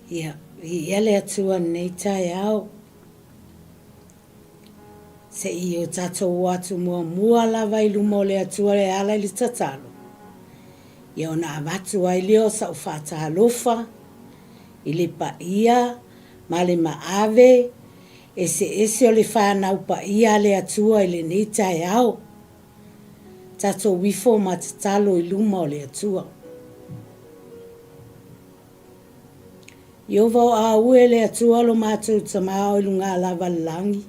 Ia, viia le Atua i lenei taeao. Se i o tatou o atu muamua lava i luma o le Atua e ala i le tatalo, ia ona avatu ai lea o sau faatalofa i le paia ma le maave eseese o le fanau paia a le Atua i lenei taeao. Tatou ifo ma tatalo i luma o le Atua. Ieova o au e le Atua lo matou Tama o i luga lava le lagi.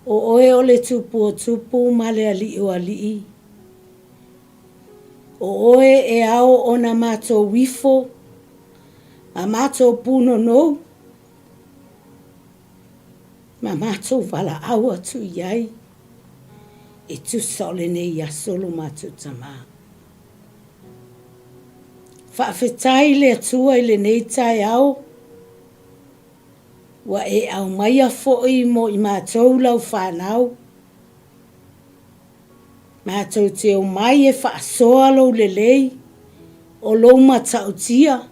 O oe o le Tupu o tupu ma le Alii o alii. O oe e ao ona matou ifo ma matou punonou ma matou valaau atu i ai e tusa o lenei aso lo matou Tama. Faafetai le Atua i lenei taeao, ua e aumaia foi mo i matou lau fanau, matou te omai e faasoa lou lelei, o lou matautia,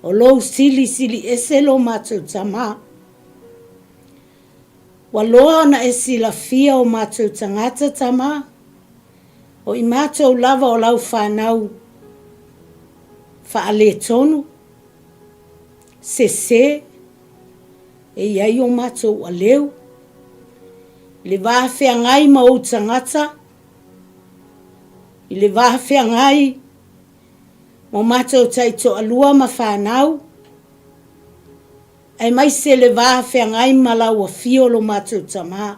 o lou silisili ese lo matou Tama. Ua loa ona e silafia o matou tagata Tama, O i matou lava o lau fanau faaletonu, sese, e i ai o matou aleu, i le va feagai ma ou tagata, i le va feagai ma o matou taitoalua ma fanau, aemaise le va feagai ma lau afio lo matou Tama.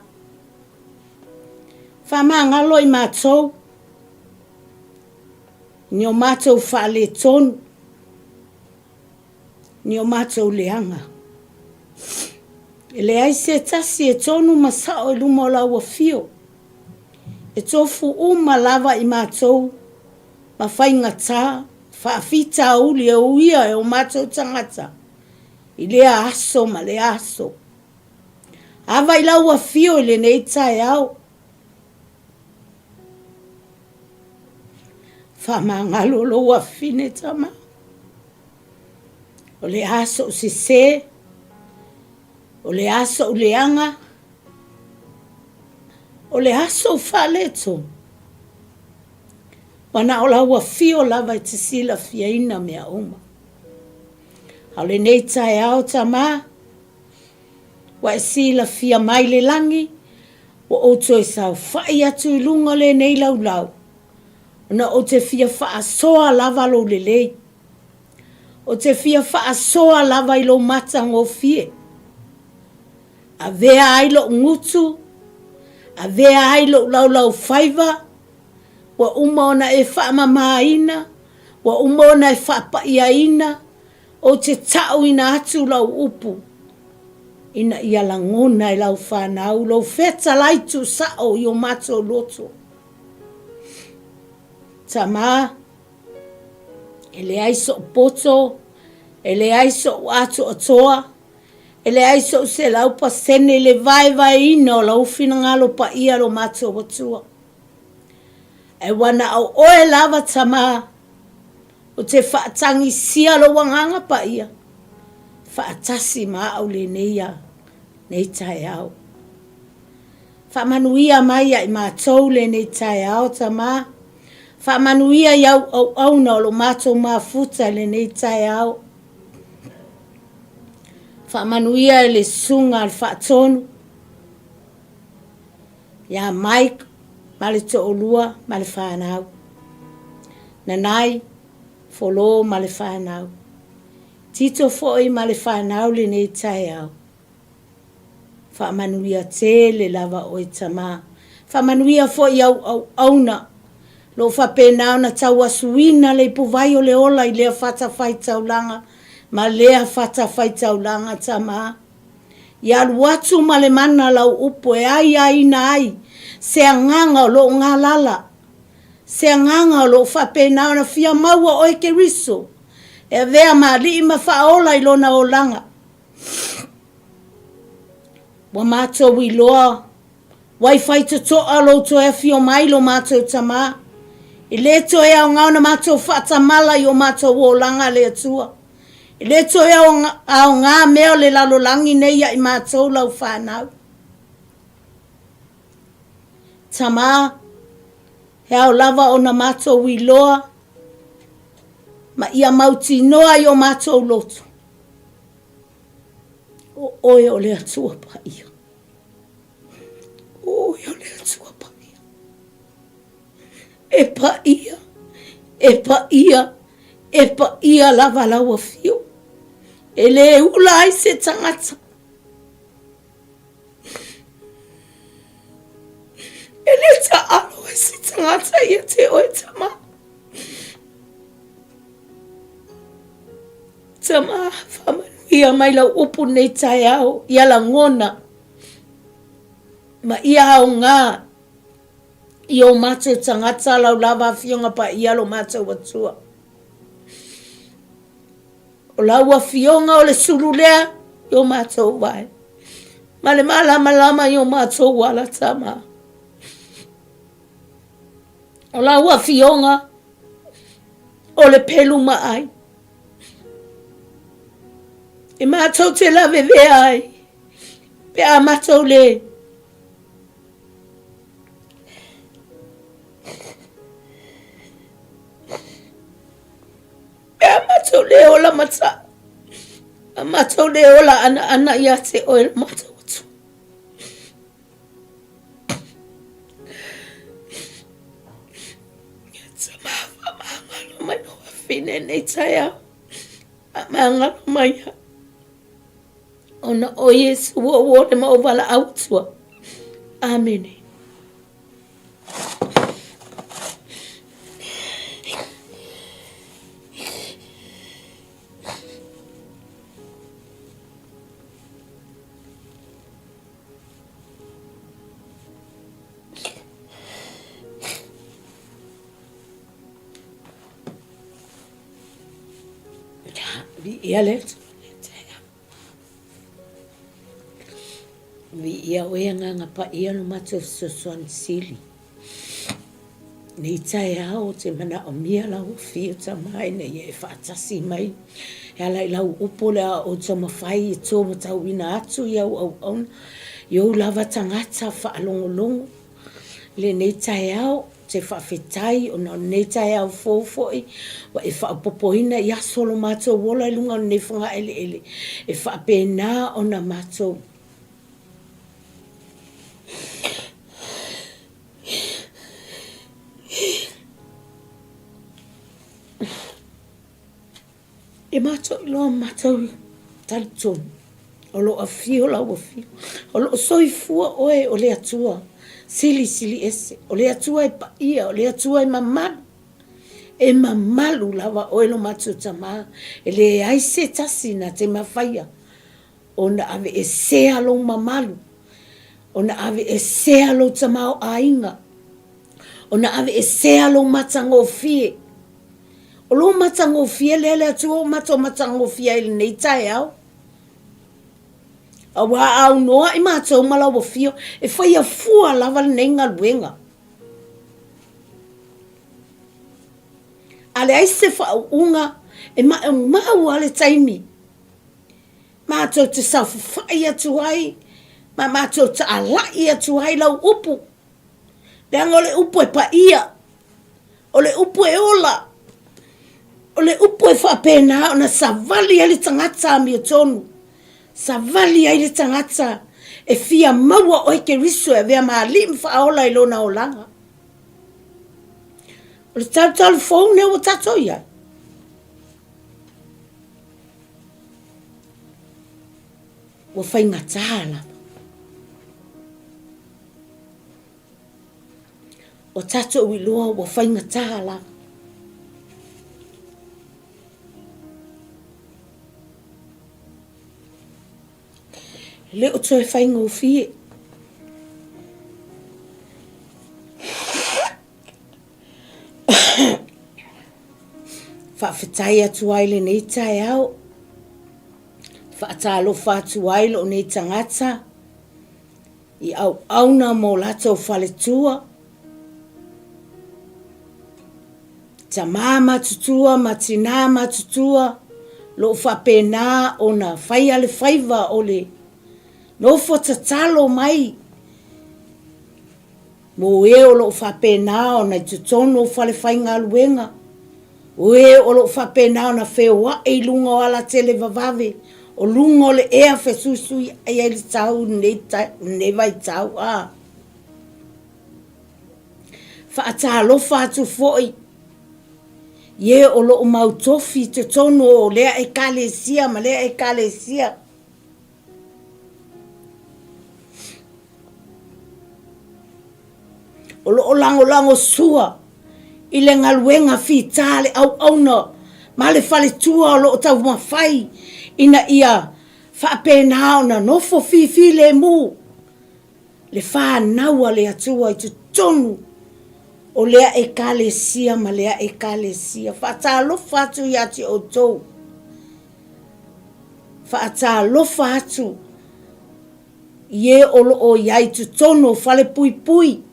Faamagalo i matou i ni o matou faaletonu, ni o matou leaga. E leai se tasi e tonu ma sao i luma o lau afio. E tofu uma lava i matou ma faigata, faafitauli e uia e o matou tagata i lea aso ma lea aso. Ava i lau afio i lenei taeao. Faamagalo lou afine tama. O le a sou sese, o le a sou leaga, o le a sou faaletonu. Ua na o lau afio lava e te silafiaina mea uma. A o lenei taeao tama, Ua e silafia mai le lagi, ua ou toe saofai atu i luga o lenei laulau, ona ou te fia faasoa lava lou lelei. Ou te fia faasoa lava i lou matagofie. Avea ai lou gutu, avea ai lou laulaufaiva, ua uma ona e faamamaina, ua uma ona e faapaiaina, Ou te taʻuina atu lau upu ina ia lagona e lau fanau lou fetalai tuusao i o matou loto. Tama, e leai soʻu poto, e leai soʻu atoatoa, e leai soʻu 100% i le vaevaeina o lau finagalo paia lo matou Atua. Ae ua na o oe lava Tama, Ou te faatagisia lou Agaga Paia faatasi ma au lenei a, nei taeao. Faamanuia mai ia i matou lenei taeao, Tama. Faamanuia i au auauna o lo matou mafuta i lenei taeao. Faamanuia i le susuga a le Faatonu, ia Mike ma le toalua ma le fanau. Nanai, Folo ma le fanau. Tito foi ma le fanau lenei taeao. Faamanuia tele lava oe Tama. Faamanuia foi i au auauna lo o faapena ona tauasuina le ipuvai o le ola i lea fatafaitaulaga ma lea fatafaitaulaga Tama. Ia alu atu ma le mana lau upu e aiaina ai se agaga o lo o galala, se agaga o lo o faapena ona fia maua oe Keriso e avea ma alii ma faaola i lona olaga. Ua matou iloa ua i faitotoa lou toe afio mai lo matou Tama. E le toe aoga ona matou faatamala i o matou olaga le Atua. E le toe aoga mea o le lalolagi nei ia i matou lau fanau. Tama, e ao lava ona matou iloa ma ia mautinoa i o matou loto, o oe o le Atua Paia. O oe o le Atua Paia. E paia, e paia, e paia lava lau afio. E le ula ai se tagata. E le taalo ai se tagata ia te oe tama. Tama, faamanuia mai lau upu nei taeao ia lagona ma ia aoga i o matou tagata lau lava Afioga Paia lo matou Atua. O lau Afioga o le sulu lea i o matou vae ma le malamalama i o matou ala tama. O lau Afioga o le pelu maai e matou te lavevea ai pe a matou le Pe a matou le ola matau, a matou le ola anaana ia te oe lo matou Atua. Ia tama faamagalo mai lou afine nei taeao, faamagalo mai au. Ona o Iesu ua ou ole ma ou valaau atua. Amene. Viia le Atua. Viia oe Agaga Paia lo matou fesoasoani sili. Nei taeao ou te manaomia lau afio Tama ina ia e faatasi mai e ala i lau upu o le a ou taumafai e taumatauina atu i au auauna i ou lava tagata faalogologo lenei taeao. Ou te faafetai ona o lenei taeao fou foi ua e faaopoopoina i aso o lo matou ola i luga o lenei fogaeleele e faapena ona matou E matou iloa ma matou talitonu o lo o afio lau Afioga, o lo o soifua oe o le Atua Silisili Ese, o le Atua e paia, o le Atua e mamalu. E mamalu lava oe lo matou Tama, e leai se tasi na te mafaia ona aveesea lou mamalu, ona aveesea lou tamaoaiga, ona aveesea lou matagofie. O lou matagofie lea le Atua ua matou matagofie ai i lenei taeao. Aua a aunoa'i matou ma lau afio, e faia fua lava lenei galuega. A leai se faauuga, e maumau lava le taimi matou te saofafai atu ai ma matou taala'i atu ai lau upu, leaga o le upu e paia. O le upu e ola, o le upu e faapena ona savali ai le tagata amiotonu, savali ai le tagata e fia maua oe Keriso e avea ma alii ma faaola i lona olaga. O le talutalu fou lenei ua tatou i ai. Ua faigata lava. Ua tatou iloa ua faigata lava. E le o toe faigofie. Faafetai atu ai lenei taeao. Faatalofa atu ai lou nei tagata. I auauna mo latou faletua. Tamā matutua ma tinā matutua lo o faapena ona faia le faiva o le nofo tatalo mai mo e o lo o faapena ona i totonu o falefaigaluega, o e o lo o faapena ona feoai i luga o alatelevavave, o luga o le ea fesuisuiai ai le tau i lenei vaitau. A faatalofa atu foi i e o lo o mautofi i totonu o lea Ekalesia ma lea Ekalesia. O lo o lagolago sua i le galuega fita a le auauna ma le faletua o lo o taumafai ina ia faapena ona nofo fifilemu le fanau a le Atua i totonu o lea Ekalesia ma lea Ekalesia. Faatalofa atu ia te outou. Faatalofa atu i e o lo o i ai i totonu o falepuipui.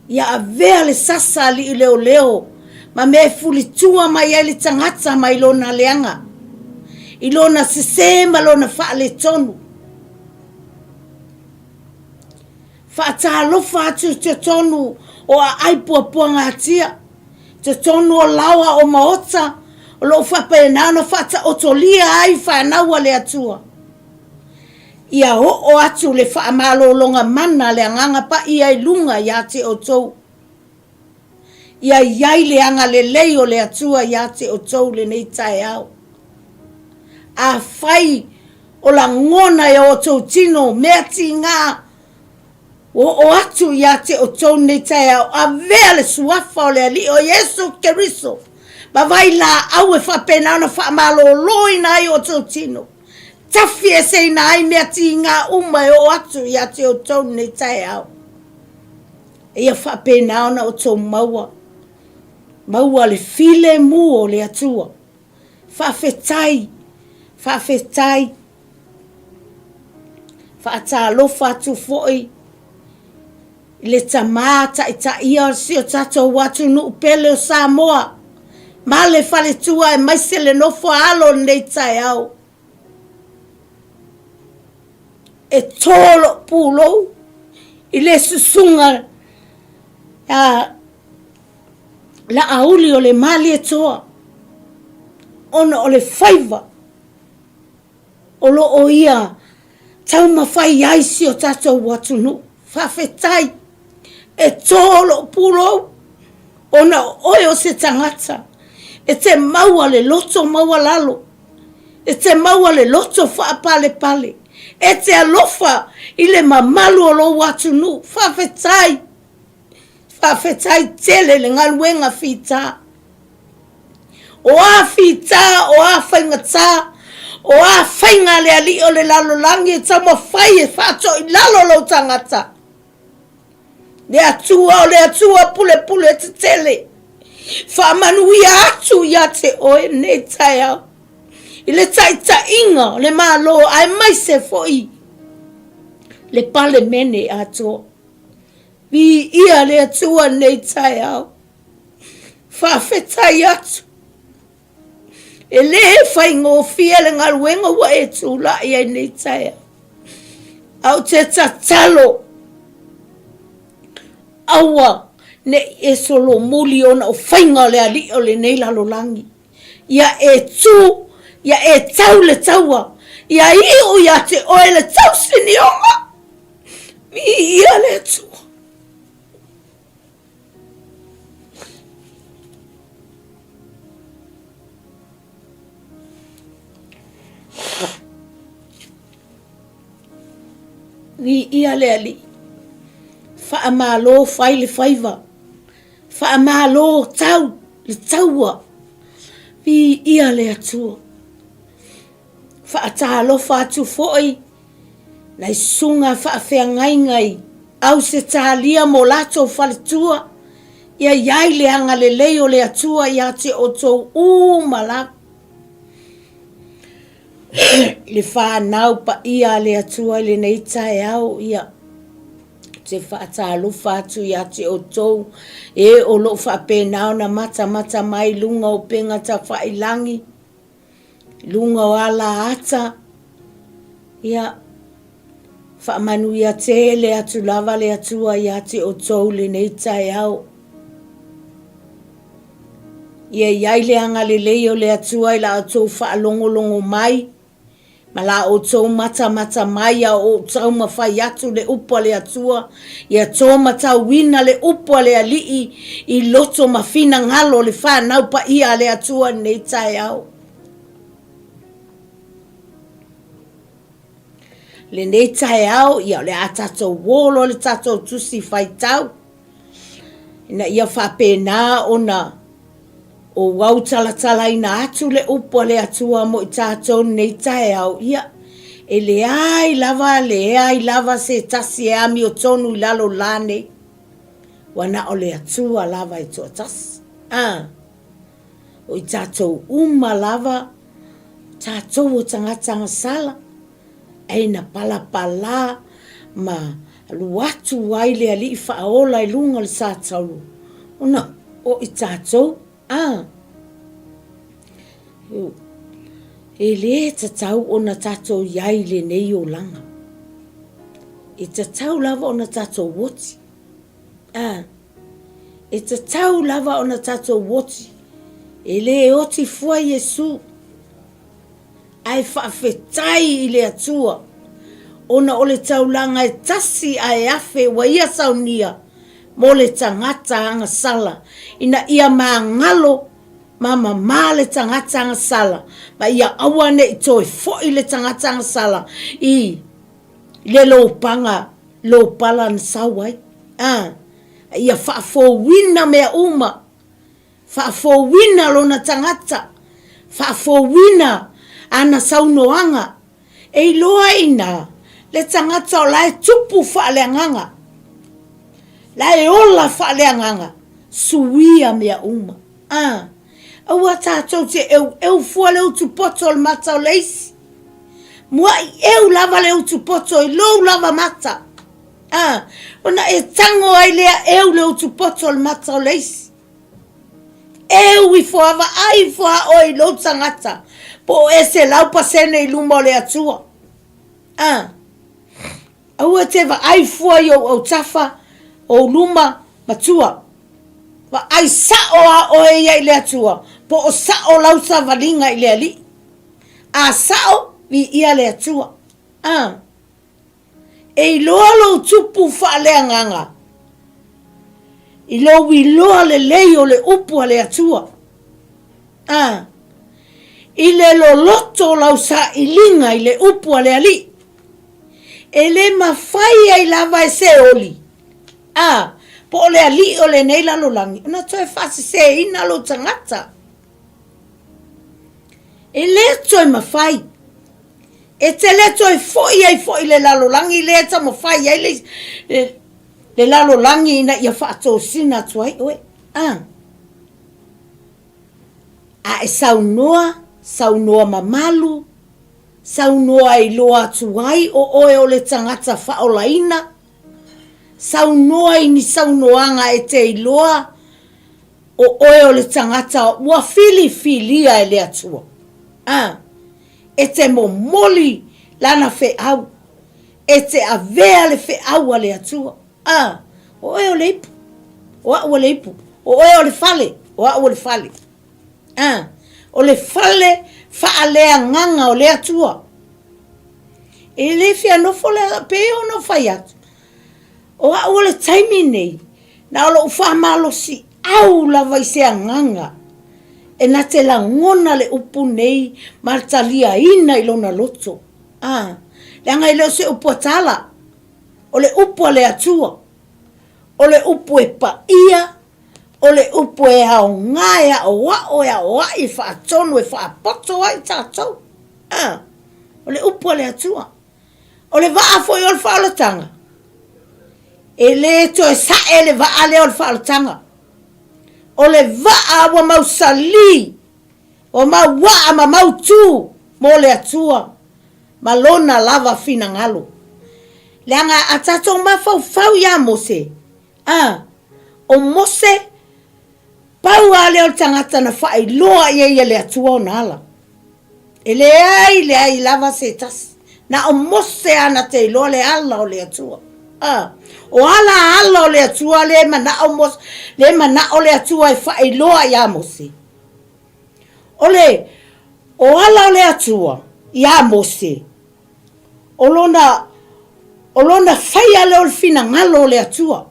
Ia avea le sasa alii leoleo ma mea e fulitua mai ai le tagata mai lona leaga, i lona sese ma lona faaletonu. Faatalofa atu i totonu o aai puapuagatia, totonu o laoa o maota o lo o faapena ona faataotolia ai fanau a le Atua. Ia oo atu le faamalologa mana a le Agaga Paia i luga ia te outou. Ia i ai le agalelei o le Atua ia te outou lenei taeao. Afai o lagona e outou tino mea tiga, ua oo atu ia te outou lenei taeao, avea le suafa o le Alii o Iesu Keriso ma vailaau e faapena ona faamaloloina ai outou tino. Tafieseina ai mea tiga uma e oo atu ia te outou lenei taeao. Ia faapena ona outou maua, maua le filemu o le Atua. Faafetai, faafetai. Faatalofa atu foi i le Tama Taitaia o si o tatou atunuu pele o Samoa ma le faletua aemaise le nofo a alo i lenei taeao. E tō lou pulou i le susuga a Laauli o le Malietoa ona o le faiva o lo o ia taumafai ai si o tatou atunuu. Faafetai, e tō lou pulou ona o oe o se tagata e te maua le loto maualalo, e te maua le loto faapalepale, e te alofa i le mamalu o lou atunuu. Faafetai, faafetai tele le galuega fita. O a fita, o a faigata, o a faiga a le alii o le lalolagi e taumafai e faatoilalo lou tagata. Le Atua o le Atua pulepule tetele, faamanuia atu ia te oe nei taeao i le taitaiga o le Malo aemaise foi le Palemene atoa. Viia le Atua nei taeao. Faafetai atu. E lē faigofie le galuega ua e tulai ai nei taeao. Ae ou te tatalo, aua ne i e solomuli ona o faiga o le alii o lenei lalolagi. Ia e tu, ia e tau le taua, ia iu ia te oe le tausinioga. Viia le Atua. Viia le Alii, faamalo fai le faiva, faamalo tau le taua, viia le Atua. Faatalofa atu foi nai susuga faafeagaiga i Ausetalia ma o latou faletua, ia i ai le agalelei o le Atua ia te outou uma lava. Le fanau paia a le Atua i lenei taeao, ia. te faatalofa atu ia te outou e o lo o faapena ona matamata mai i luga o upega tafailangi, i luga o ala ata, ia, faamanuia tele atu lava le Atua ia te outou i lenei taeao. Ia i ai le agalelei o le Atua i la outou faalogologo mai, Ma la outou matamata mai a o ou taumafai atu le upu a le Atua, ia tōmatauina le upu a le Alii i loto ma finagalo o le fanau paia a le Atua i lenei taeao. Lenei taeao, ia o le a tatou uō loa le tatou tusi faitau, ina ia faapena ona Ou autalatalaina atu le upu a le Atua mo i tatou lenei taeao, ia, e leai lava, leai lava se tasi e amiotonu i lalo la nei, ua na o le Atua lava e toatasi. A, o i tatou uma lava, tatou o tagata agasala, Ai na palapala ma alu atu ai le Alii Faaola i luga o le sa taulu, ona o i tatou, a, e le tatau ona tatou i ai i lenei olaga. E tatau lava ona tatou oti. A, e tatau lava ona tatou oti. E le oti fua Iesu. Ae faafetai i le Atua, ona o le taulaga e tasi ae afe ua ia saunia mo le tagata agasala, ina ia magalo ma mamā le tagata agasala, ma ia aua ne i toe foi le tagata agasala i le lopaga lopala na sau ai, a ia faafouina mea uma. Faafouina lona tagata, faafouina ana saunoaga. E iloa ina le tagata o la e tupu faaleagaga, la e ola faaleagaga, suia mea uma. A, aua tatou te eueu fua le utu poto o le mata o le isi. Muai eu lava le utu poto i lou lava mata. A, ona e tango ai lea eu le utu poto o le mata o le isi. Eu ifo a vaai ifo a oe i lou tagata, po o e 100% i luma o le Atua. A, aua e te vaai fua i ou autafa, ou luma, ma tua. Vaai sao a oe ia i le Atua, po o sao lau savaliga i le Alii. A sao, viia le Atua. A. E iloa lou tupu faaleagaga i lou iloa lelei o le upu a le Atua, a, i le loloto o lau sailiga i le upu a le Alii. E le mafai ai lava e se oli, a, po o le alii o lenei lalolagi, ona toe faaseseina lou tagata. E le toe mafai. E te le toe foi ai foi i le lalolagi lea e taumafai ai le, le, le lalolagi ina ia faatosina atu ai oe. A. A e saunoa, saunoa mamalu, saunoa e iloa atu ai o oe o le tagata faaolaina, saunoa i ni saunoaga e te iloa o oe o le tagata ua filifilia e le Atua. A. E te momoli lana feau, e te avea le feau a le Atua. A, o oe o le ipu, o au o le ipu, o oe o le fale, o au o le fale. A, o le fale faaleagaga o le Atua. E le fia nofo le, pei ona fai atu, o au o le taimi nei, Na o lou faamalosiau lava i se agaga e na te lagona le upu nei ma le taliaina i lona loto. A, leaga e le o se upu a tala, o le upu a le Atua, o le upu e paia, o le upu e aoga, e aoao, e aoai, e faatonu, e faapoto ai tatou. A, o le upu a le Atua. O le vaa foi o le faaolataga, e le toe sa'e le vaa lea o le faaolataga. O le vaa ua mausali, ua mauaa ma mautū mo le Atua ma Lona lava finagalo. Leaga a tatou mafaufau ia Mose, a, o Mose, pau lava lea o le tagata na faailoa i ai e le Atua ona ala. E leai, leai lava se tasi. Na o Mose lava na te iloa le ala o le Atua. A, o ala ala o le Atua lea e manao Mose, lea e manao le Atua e faailoa ia Mose. O le, o ala o le Atua ia Mose, o lona, o lona faia lea o le finagalo o le Atua.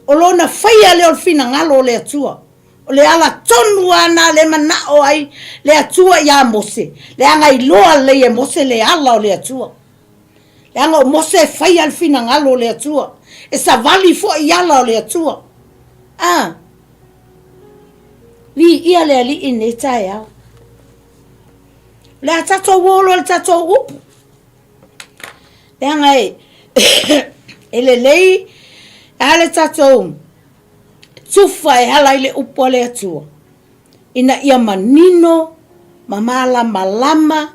O lona faia lea o le finagalo o le Atua. O le ala tonu lava lena lea e manao ai le Atua ia Mose, leaga iloa lelei e Mose le ala o le Atua. Leaga o Mose e faia le finagalo o le Atua, e savali foi i ala o le Atua. A, viia le Alii i lenei taeao. O le a tatou o loa i le tatou upu. Leaga e, e lelei a le tatou tufa e ala i le upu a le Atua, ina ia manino ma malamalama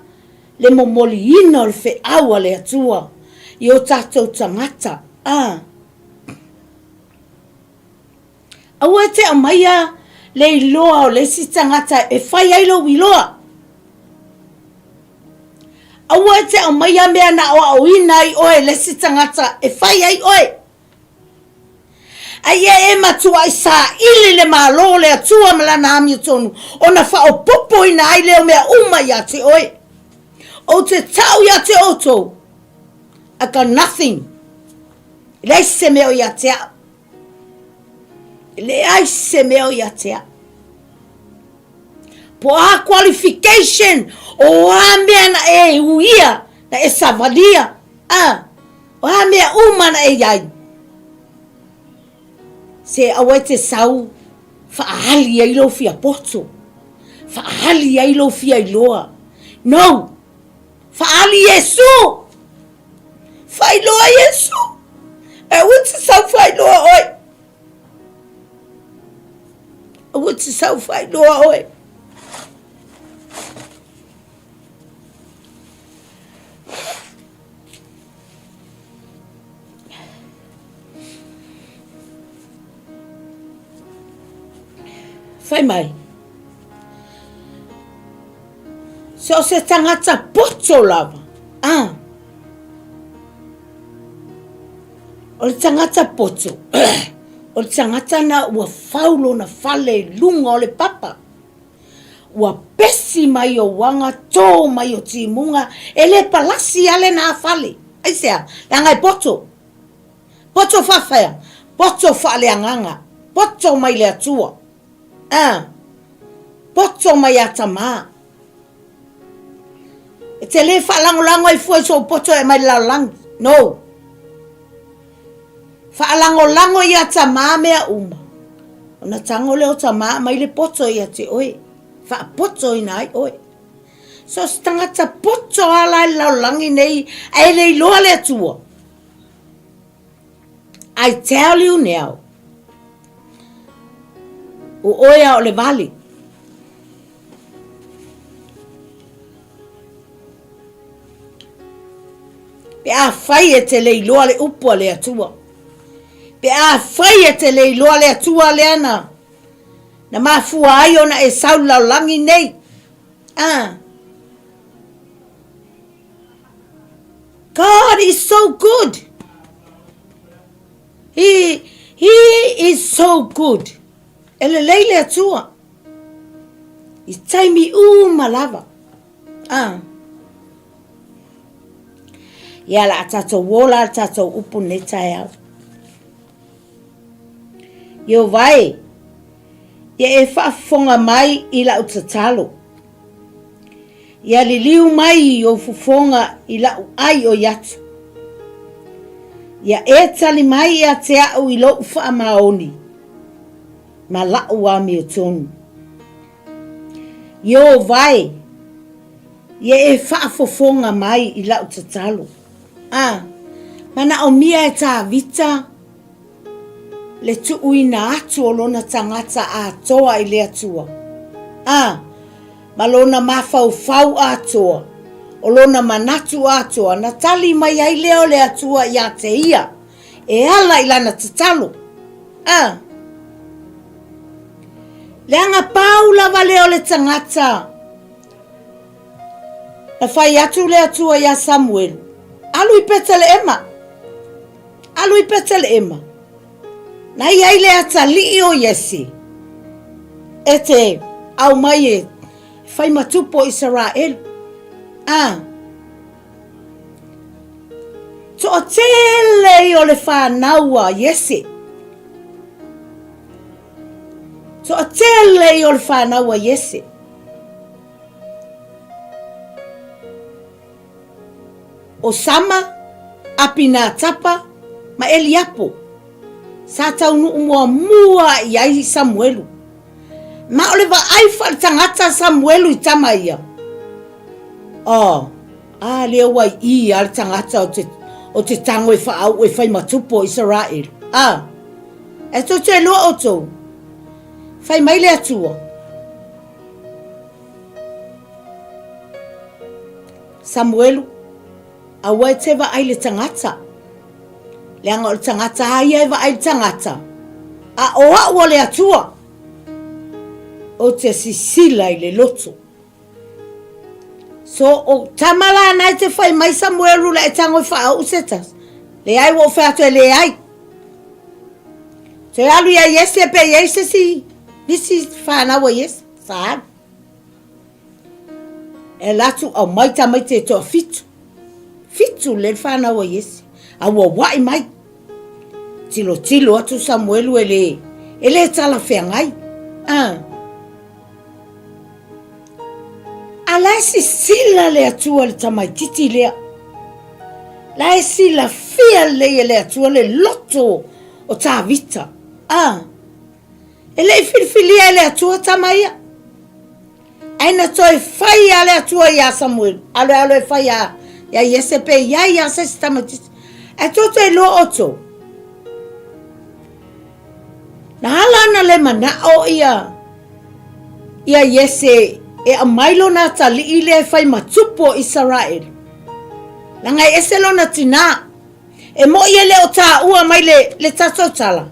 le momoliina o le feau a le Atua i o tatou tagata. A. Aua e te aumaia le iloa o le isi tagata e fai ai lou iloa. Aua e te aumaia mea na aoaoina ai oe e le isi tagata e fai ai oe. A ia e matuai saili le Malo o le Atua ma Lana amiotonu, ona faaopoopoina ai lea o mea uma ia te oe. Ou te tau ia te outou, I got nothing. E leai se mea o ia te au. E leai se mea o ia te au. Po o a qualification, o a mea na e uia, na e savalia, a, O a mea uma na e i ai, se aua e te sau faaali ai lou fia poto, faaali ai lou fia iloa. No! Faaali Iesu! Faailoa Iesu! Ae aua e te sau faailoa oe. Aua e te sau faailoa oe. Fai mai. So o se tagata poto lava. Ah. O le tagata poto, o le tagata na ua fau lona fale i luga o le papa. Ua pesi mai ou aga, tō mai o timuga, e le palasi a lena fale. Aisea? Leaga e poto. Poto faafea? Poto faaleagaga. Poto mai le Atua. A. Poto mai a Tamā. E te le faalagolago ai fua i sou poto e aumai le lalolagi. No. Faalagolago ia Tamā mea uma. Ona tago lea o Tamā aumai le poto ia te oe. Faapotoina ai oe. So se tagata poto lava la i le lalolagi nei ae le iloa le Atua. I tell you now, o oe a o le vale. Pe afai e te le iloa le upu a le Atua. Pe afai e te le iloa le Atua lea na, na mafua ai ona e sau i le lalolagi nei. Ah. God is so good. He, he is so good. E lelei le Atua. I taimi uma lava. Ah. Ia la a tatou ola le tatou upu nei taeao. Ieova e, ia e faafofoga mai i lau tatalo. Ia liliu mai i ou fofoga i lau ai oi atu. Ia e tali mai ia te au i lou faamaoni ma lau amiotonu. Ieova e, ia e faafofoga mai i lau tatalo. A, manaomia e Tāvita le tuuina atu o lona tagata atoa i le Atua, a, ma lona mafaufau atoa. O lona manatu atoa, na tali mai ai lea o le Atua ia te ia, e ala i lana tatalo. A. Leaga pau lava lea o le tagata. Na fai atu le Atua iā Samuelu, Alu i Peteleema! Alu i Peteleema! Na i ai le atalii o Iese e te aumai e fai ma tupu o Isaraelu. A. Toatele ia o le fanau a Iese. Toatele ia o le fanau a Iese. O Sama, Apinatapa ma Eliapo, sa taunuu muamua i ai Samuelu. Ma o le vaai faaletagata a Samuelu i tama ia. Oh, a lea ua i i a le tagata o te, o te tango e whaau e whai matupu o Israel. A, e tou te loa outou. Whai mai le Atua. Samuelu, aua e te vaai le tagata. Leaga o le tagata a ia e vaai le tagata, a o au o le Atua, ou te sisila i le loto. So, o tama la na e te whai mai Samuelu la e tango i whaau se tasi. Leai, ua ou whai atu e leai. Toe alu ia Iese pe iai se si, nisi whanau a Iese, sa alu. E alu atu aumai tamaiti e toafitu. Fitu lelei le fanau a Iese. A ua ua'i mai. Tilotilo atu Samuelu e le, e le talafeagai. A. A la e sisila le Atua i le tamaititi lea. La e silafia lelei e le Atua le loto o Tavita. A. E le i filifilia e le Atua tama ia. Ae na toe fai a le Atua iā Samuelu, aloe aloe fai a ia Iese pe iai a se isi tamaitiiti. Ae tou te iloa outou, na ala ona le manao ia ia Iese e aumai lona atalii lea e fai ma tupu o Isaraelu, leaga e ese lona tinā. E moʻi e le o tāua mai le, le tatou tala,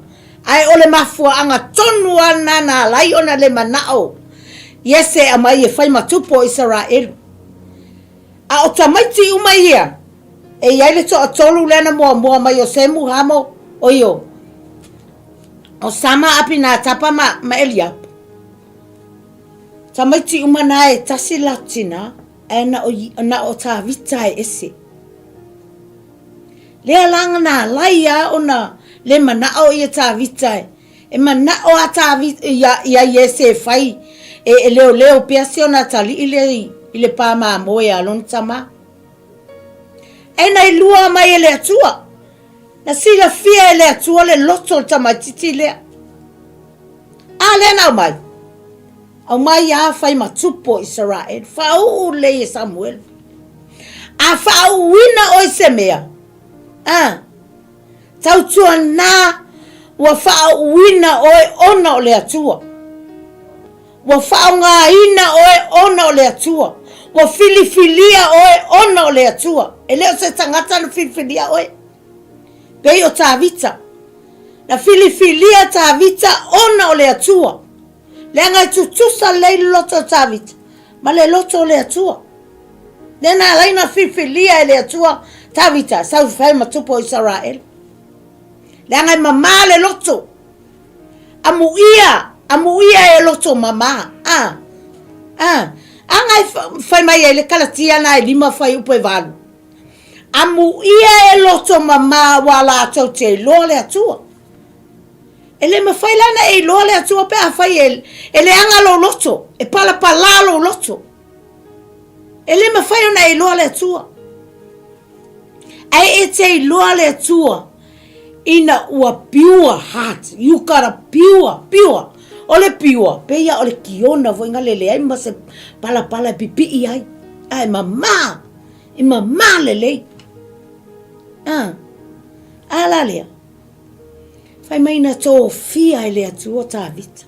ae o le mafuaaga tonu a lena na ala ai ona le manaʻo Iese e aumai e fai ma tupu o Isaraelu. A o tamaiti uma ia, e i ai le toatolu lea na muamua mai o Semu, Hamo, oi o, o Sama, Apinatapa ma, ma Eliapo. Tamaiti uma na e tasi la tinā, ae na o, na o Tavita e ese. Lea la na alai a ona le manaʻo ia Tavita e, e manaʻo a Tavita ia, ia Iese e fai e, e leoleo pea si ona atalii lea i, i le pā mamoe a lona tamā. Ae na ilua mai e le Atua. Na silafia e le Atua le loto o le tamaititi lea. A lea na aumai. Aumai a fai ma tupu o Isaraelu, faauu lelei e Samuelu. A faauuina oe i se mea, a, tautuana ua faauuina oe ona o le Atua. Ua faaaogaina oe ona o le Atua. Ua filifilia oe ona o le Atua. E le o se tagata na filifilia oe. Pei o Tavita. Na filifilia Tavita ona o le Atua. Leaga e tutusa lelei le loto o Tavita ma le loto o le Atua. Lea na ala ai ona filifilia e le Atua Tavita sau fai ma tupu o Isaraelu. Leaga e mamā le loto. Amuia, amuia e loto mamā. A, a, aga e fai mai ai le Kalatia na e lima fuaiupu e valu. Amuia e loto mamā ua latou te iloa le Atua. E le mafai la ona e iloa le Atua pe afai e, e leaga lou loto, e palapalā lou loto. E le mafai ona e iloa le Atua. Ae e te iloa le Atua ina ua pure heart. You got a pure, pure. O le pure, pei a o le kiona foi nga le leai ma se palapala e pipii ai. Ae mamā, e mamā lelei. Ah, a la lea. Fai mai na tofia e le Atua Tavita.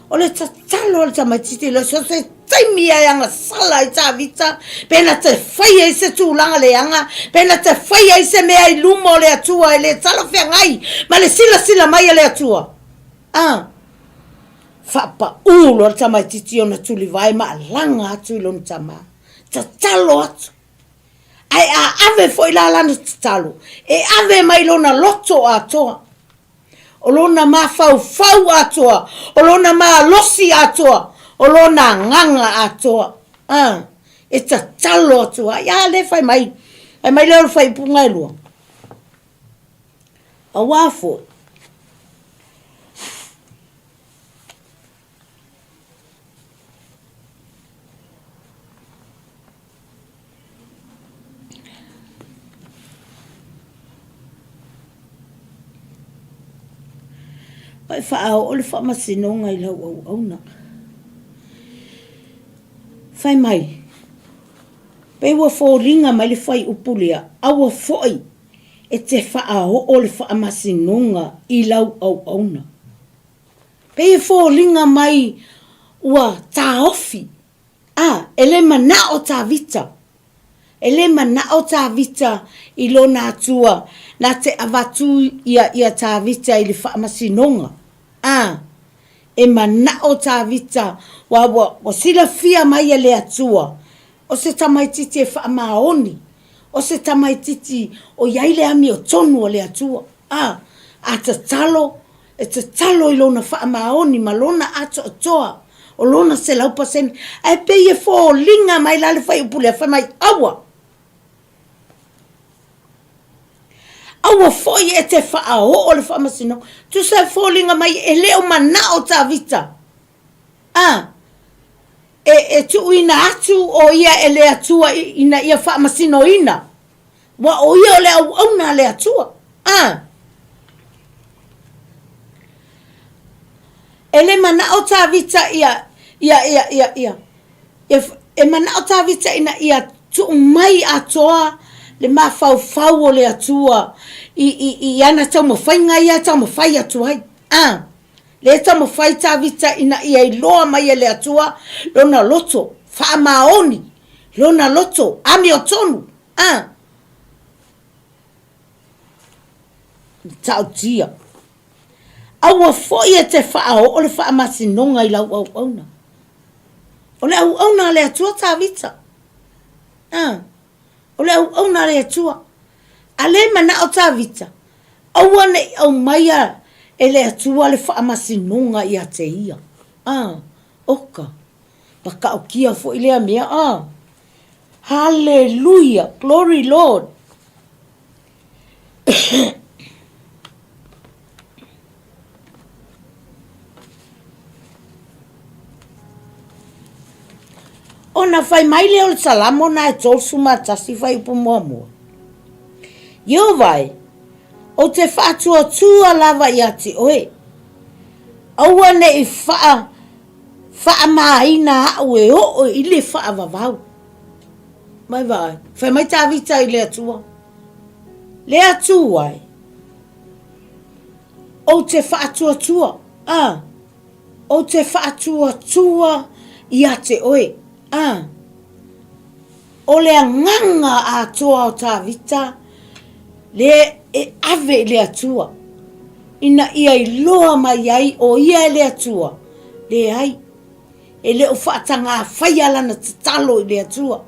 O le tatalo a le tamaititi lea, so se taimi ia e agasala ai Tavita, pe na te fai ai se tulaga leaga, pe na te fai ai se mea i luma o le Atua e le talafeagai ma le silasila mai a le Atua. A! Faapaū loa le tamaitiiti i ona tulivae ma alaga atu i lona tama. Tatalo atu. Ae a ave foi la lana tatalo, e ave mai lona loto atoa. O lona mafaufau atoa, o lona malosi atoa, o lona agaga atoa. A, e tatalo atu ai. A lea fai mai, fai mai lea o le faaiupuga e lua. Auā foi, Ua e faaoo le faamasinoga i lau auauna. Fai mai, pei ua foliga mai le fuaiupu lea, aua foi e te faaoo le faamasinoga i lau auauna. Pei e foliga mai ua taofi, a, e le manao Tavita, e le manao Tavita i lona Atua na te avatu ia ia Tavita i le faamasinoga, a, e manao Tavita ua, ua, ua silafia mai e le Atua o se tamaititi e faamaoni, o se tamaititi o i ai le amiotonu a le Atua, a, a tatalo, e tatalo i lona faamaoni ma lona atoatoa o lona 100%. Ae pei e foliga mai la le fuaiupu lea, fai mai, Aua! Aua foi e te faaoo le faamasinoga. Tusa e foliga mai e le o manao Tavita, a, e, e tuuina atu o ia e le Atua ina ia faamasinoina. Ua o ia o le auauna a le Atua. A. E le manao Tavita ia, ia, ia, ia, ia, ia, e manao Tavita ina ia tuu mai atoa le mafaufau o le Atua i, i, i ana taumafaiga ia e taumafai atu ai. A. Lea e taumafai Tavita ina ia iloa mai e le Atua lona loto faamaoni, lona loto amiotonu. A. Matautia. Aua foi e te faaoo le faamasinoga i lau auauna. O le auauna a le Atua Tavita. A. O le auauna a le Atua. A le manao Tavita, aua ne i aumaia e le Atua le faamasinoga ia te ia. A. Oka. Matautia foi lea mea, a. Haleluia! Glory Lord! Ona fai mai lea o le Salamo na e 31 fuaiupu muamua. Ieova e, ou te faatuatua lava ia te oe, aua ne i faa Faamaina aʻu e oo i le faavavau. Mai vaai, fai mai Tavita i le Atua, Le Atua e, ou te faatuatua, a, ou te faatuatua ia te oe, a. O le agaga atoa o Tavita le e ave i le Atua, ina ia iloa mai ai o ia e le Atua, leai, e le o faatagāfaia lana tatalo i le Atua,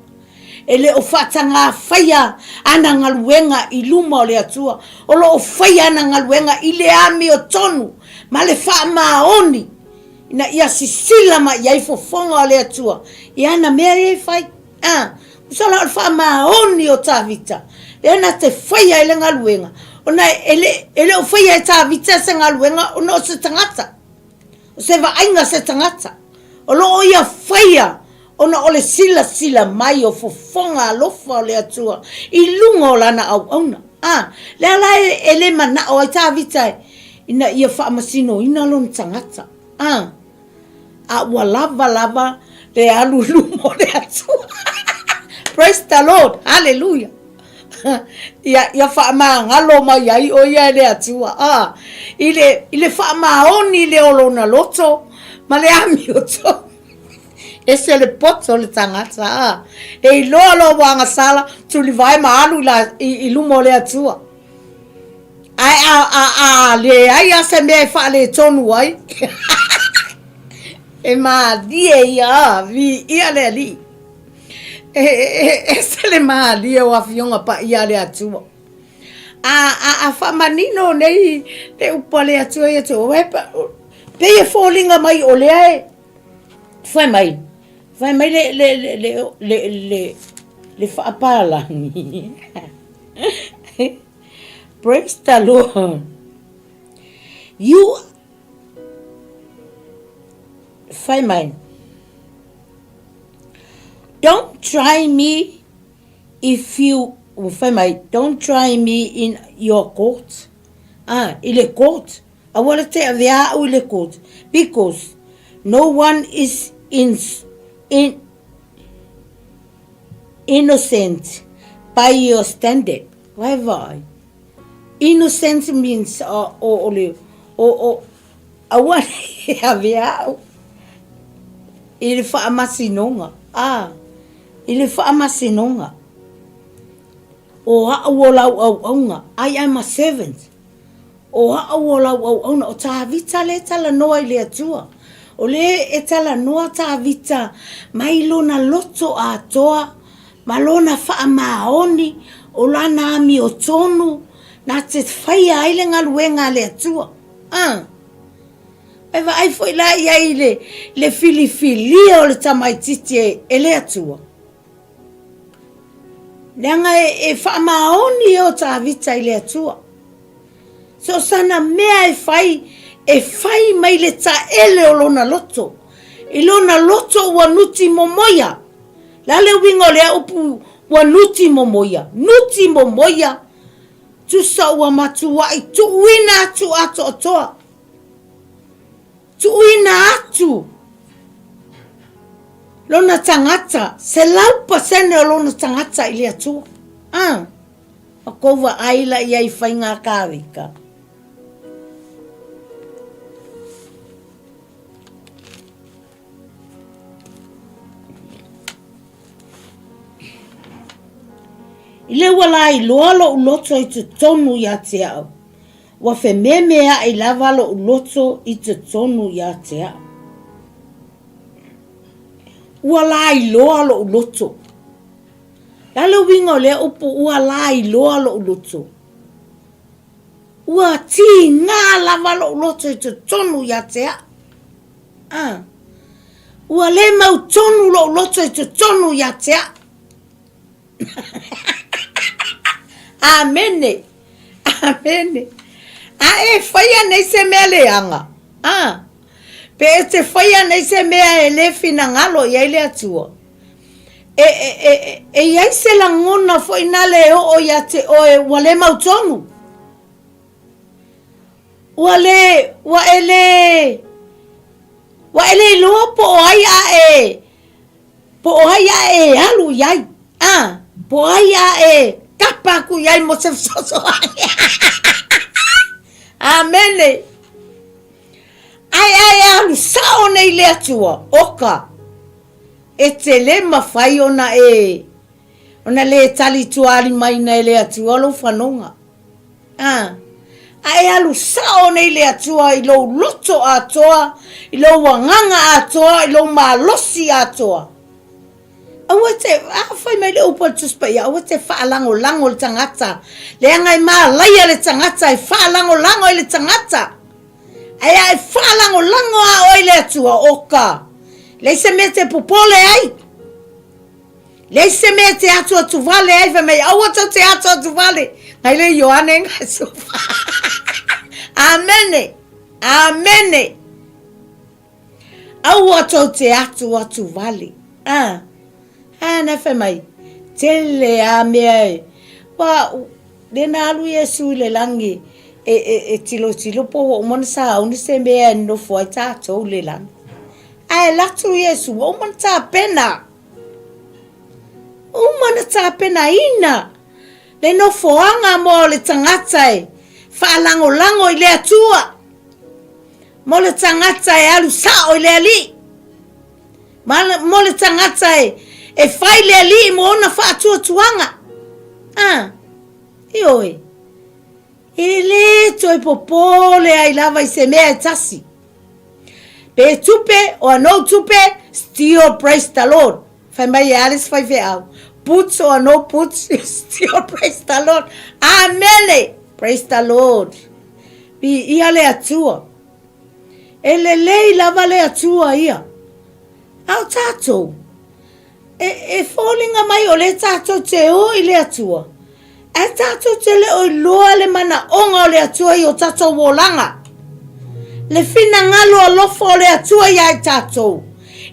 e le o faatagāfaia ana galuega i luma o le Atua, o lo o faia ana galuega i le amiotonu ma le faamaoni, ina ia sisila mai i ai fofoga o le Atua i ana mea ia e fai. A, tusa la o le faamaoni o Tavita, lea na te faia ai le galuega, ona e le, e le o faia e Tavita se galuega ona o se tagata, o se vaaiga a se tagata. O lo o ia faia ona o le silasila mai o fofoga alofa o le Atua i luga o lana auauna. A, lea la e, e le manao ai Tavita ina ia faamasinoina lona tagata. A, a ua lava lava le alu i luma o le Atua. Praise the Lord. Hallelujah. Ia, ia faamagalo mai ai o ia e le Atua. A, i le, i le faamaoni le o lona loto ma le amiotonu. Ese le poto o le tagata, a. E iloa loa ua agasala, tulivae ma alu i, la, i, i luma o le Atua. Ae a, a, a leai lava se mea e faaletonu ai, e malie ia, a, viia le Alii. E, e, ese le malie o Afioga Paia a le Atua. A, a, a faamanino nei le upu a le Atua ia te oe, pei e foliga mai o lea e fai mai, fai mai le, le, le, le, le, le, le faapalagi. Praise the Lord. You fai mai. Don't try me if you fai mai, don't try me in your court. Ah, i le court. Aua le te avea au i le court. Because no one is in, in innocent by your standard. Vai vai. Innocent means o, o, o le, o, o, aua ne i avea au i le faamasinoga. Ah, i le faamasinoga. O au o lau auauna, I am a servant. O au o lau auauna, o Tavita lea e talanoa i le Atua. O lea e talanoa Tavita mai lona loto atoa ma lona faamaoni, o lana amiotonu na te faia ai le galuega a le Atua. A! E vaai foi la i ai i le, le filifilia o le tamaitiiti e, e le Atua. Leaga e, e faamaoni e o Tavita i le Atua. So sana mea e fai, e fai mai le taele o lona loto. I lona loto ua nuti momoia. Le a le uiga o lea upu ua nuti momoia? Nuti momoia, tusa ua matuai tuuina atu atoatoa. Tuuina atu lona tagata, 100% o lona tagata i le Atua. Ah, o kou vaai la ia i faiga kāwika. I le ua lailoa loʻu loto i totonu ia te au, Ua fememeaʻi lava loʻu loto i totonu iā te au. Ua lailoa loʻu loto. Le a le uiga o lea upu ua lailoa loʻu loto? Ua tīgā lava loʻu loto i totonu iā te au. Ah. Ua le mautonu loʻu loto i totonu iā te au. Amene. Amene. A e fai anei se mea leaga? A. Pe e te fai anei se mea e le finagalo i ai le Atua? E, e, e, e i ai se lagona foi nale e oo ia te oe ua le mautonu? Ua le, ua e le, ua e le iloa po o ai a e, Po o ai a e alu i ai, a, po o ai a e kapa aku i ai mo se fesoasoani. Amene. Ae a e alu sao nei le Atua, oka, e te le mawhai ona e, ona le tali tuaalimaina e le Atua lou whanonga. A, a e alu sao nei le Atua i lou loto atoa, i lou agaga atoa, i lou malosi atoa. Aua e te, a fai mai le upu a le Tusi Paia, aua e te faalagolago i le tagata, leaga e malaia le tagata e faalagolago i le tagata. Ae a e faalagolago a oe i le Atua, oka, leai se mea e te popole ai. Leai se mea e te atuatu wale ai, fai mai, aua tou te atuatu wale. Ngai le Ioane ngai sufa. Amene, amene. Aua tou te atuatu wale. Ah, ah, na fai mai, tele a mea e. Wa, le na alu Iesu i le langi, e, e, e tilotilo po ua uma ona sauni se mea e nofo ai tātou i le langi. Ae latu Iesu, ua uma ona tapena. Uma na tapenaina le nofoaga mo le tagata e faalagolago i le Atua, mo le tagata e alu sao i le Alii. Ma, mo le tagata e, e fai le Alii mo ona faatuatuaga. A, ioe. E le toe popole ai lava i se mea e tasi. Pe tupe or no tupe, still praise the Lord. Fai mai e a le isi faifeau, boots or no boots, still praise the Lord. Amene! Praise the Lord. Viia le Atua. E lelei lava le Atua ia. A o tatou, e, e foliga mai o lea tatou te o i le Atua, ae tatou te le o iloa le manaoga o le Atua i o tatou olaga. Le finagalo alofa o le Atua ia i tatou,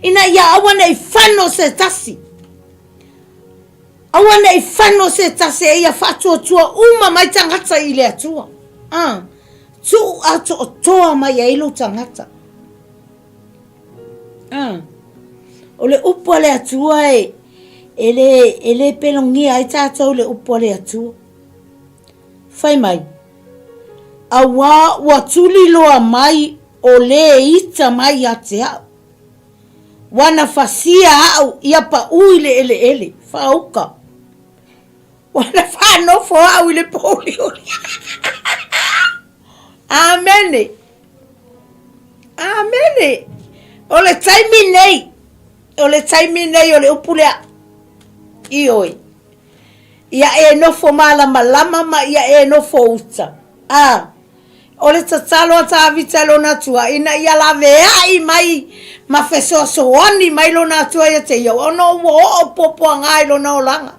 ina ia aua ne i fano se tasi. Aua ne i fano se tasi e ia faatuatua uma mai tagata i le Atua. Ah, tuu atoatoa mai ai lou tagata. Ah. O le upu a le Atua e, e le, e le pelogia ai tatou le upu a le Atua. Fai mai, auā ua tuliloa mai o lē ita mai ia te a'u. Ua na fasia a'u ia paʻū i le ʻeleʻele, faauka. Ua na faanofo a'u i le pōuliuli. Amene. Amene. O le taimi nei, o le taimi nei o le upu lea. Ioe. Ia e nofo malamalama ma ia e nofo uta. A, o le tatalo a Tavita i lona Atua, ina ia laveai mai ma fesoasoani mai lona Atua ia te ia, ona ua oo puapuaga i lona olaga.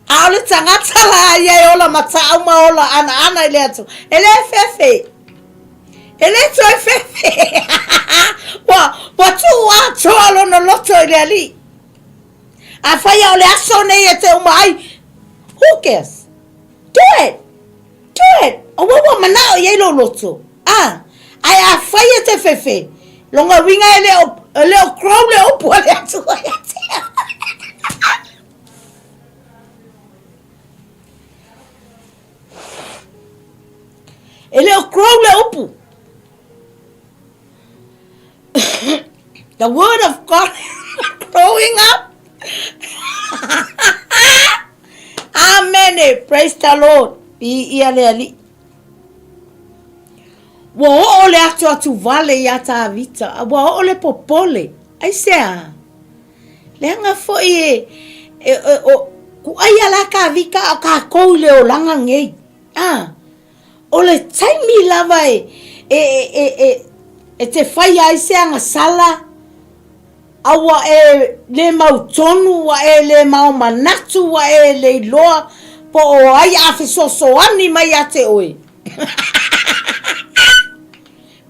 A o le tagata la ia e ola matau ma ola anaana i le Atua, e le fefe. E le toe fefe. Ua, ua tuu atoa lona loto i le Alii. Afai a o le aso nei e te uma ai, who cares? Do it! Do it! Aua ua manao i ai lou loto. A, ae afai e te fefe, lona uiga e le o, e le o grow le upu a le Atua ia te au. E le o grow le upu. The word of God growing up. Amene. Praise the Lord. Viia le Alii. Ua oo le atuatu vale iā Tavita, a ua oo le popole. Aisea? Leaga foi e, e, e o, kuʻai a la Tavita a o kākou i le olaga nei. A, o le taimi lava e, e, e, e, e te faia ai se agasala, A ua e le mautonu, ua e le maomanatu, ua e le iloa po o ai a fesoasoani mai ia te oe.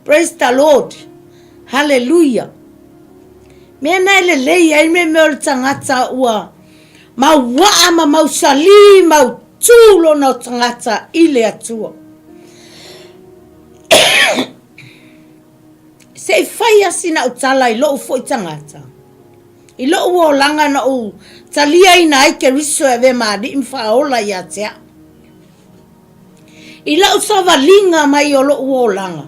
Praise the Lord. Hallelujah. Mea na e lelei ai me mea o le tagata ua mauaa ma mausalī mautū lona tagata i le Atua. Se i fai a sina au tala i loʻu foi tagata, i loʻu olaga na ou taliaina ai Keriso e avea ma Alii ma Faaola ia te a'u. I la'u savaliga mai o loʻu olaga,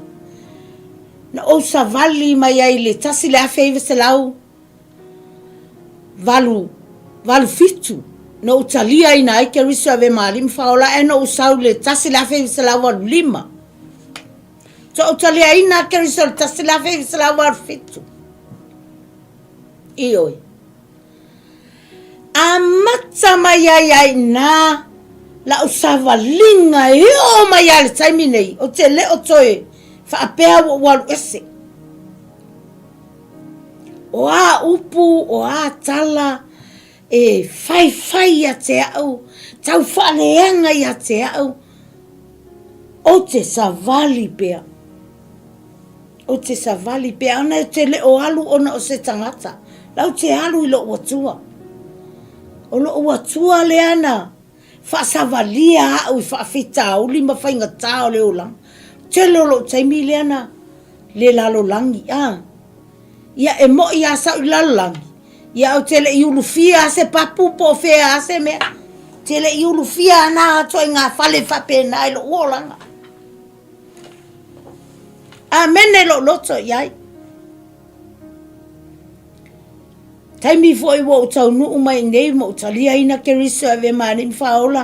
na ou savali mai ai i le 1987 na ou taliaina ai Keriso e avea ma Alii ma Faaola ae na ou sau i le 1985. Tou taliaina a Keriso i le 1987. Ioe. Amata mai ai ai inā la'u savaliga e oo mai lava i le taimi nei, ou te le o toe faapea ua ou alu ese. O a upu, o a tala e faifai ia te au, tau faaleaga ia te au, Ou te savali pea. Ou te savali pea ona ou te le o alu ona o se tagata. La ou te alu i loʻu Atua. O loʻu Atua lea na faasavalia aʻu i faafitauli ma faigatā o le olaga. Tele o loʻu taimi lea na le lalolagi, a. Ia, e moʻi a sa au i le lalolagi, ia ou te le i ulufia a se papu po o fea a se mea. Te le i ulufia ana atoa i ngā fale faapena i loʻu olaga. Amene loʻu loto i ai. Taimi foi ua ou taunuu mai iinei ma ou taliaina Keriso e avea ma Alii ma Faaola,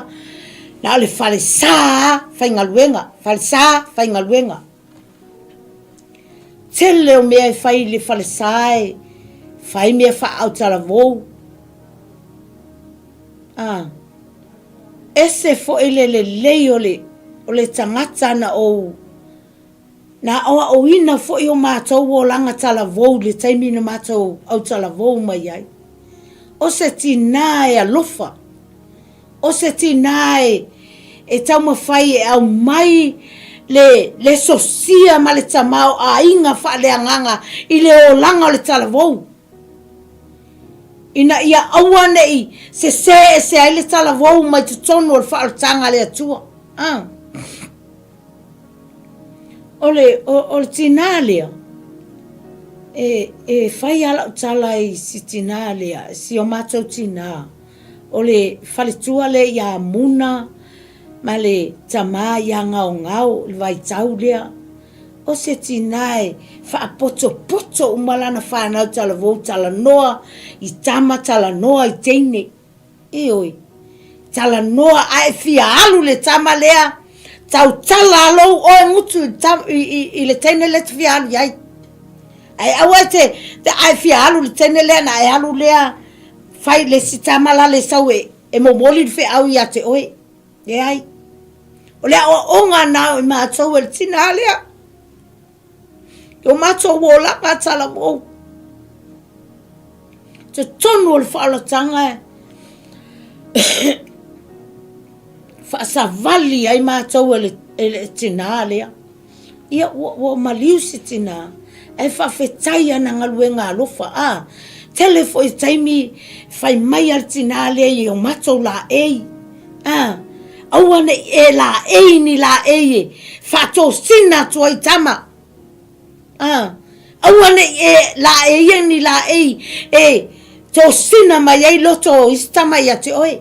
na o le falesa lava faigaluega, falesa faigaluega. Tele o mea e fai i le falesa e fai mea faautalavou. A, ese foi le lelei o le, o le tagata na ou Na aoaoina foi o matou olaga talavou i le taimi na matou autalavou mai ai. O se tinā e alofa, o se tinā e, e taumafai e aumai le, le sosia ma le tamaoaiga faaleagaga i le olaga o le talavou, ina ia aua ne i sesē ese ai le talavou mai totonu o le faaolataga a le Atua. A. O le, o, o le tinā lea, e, e fai lava lau tala i si tinā lea, si o matou tinā, o le faletua lea ia Muna ma le tamā ia Gaogao i le vaitau lea. O se tinā e faapotopoto uma lana fanau talavou talanoa i tama, talanoa i teine. Ioe. Talanoa a e fia alu le tama lea, tautala a lou oe gutu i, i, i le teine lea te fia alu i ai. Ae aua e te, te a e fia alu le teine lea na e alu lea fai le si tama la le sau e, e momoli le feau ia te oe. Leai. O le aoaoga na o i matou e le tina lea. I o matou olaga talavou. Totonu o le faaolataga e faasavali ai matou e le, e le tinā lea. Ia, ua, ua maliu si tinā, ae faafetai ana galuega alofa. A, tele foi taimi fai mai a le tinā lea i o matou laei. A, aua ne i e laei ni laei e faatosina atu ai tama. A, aua ne i e laeia ni laei e tosina mai ai loto o isi tama ia te oe.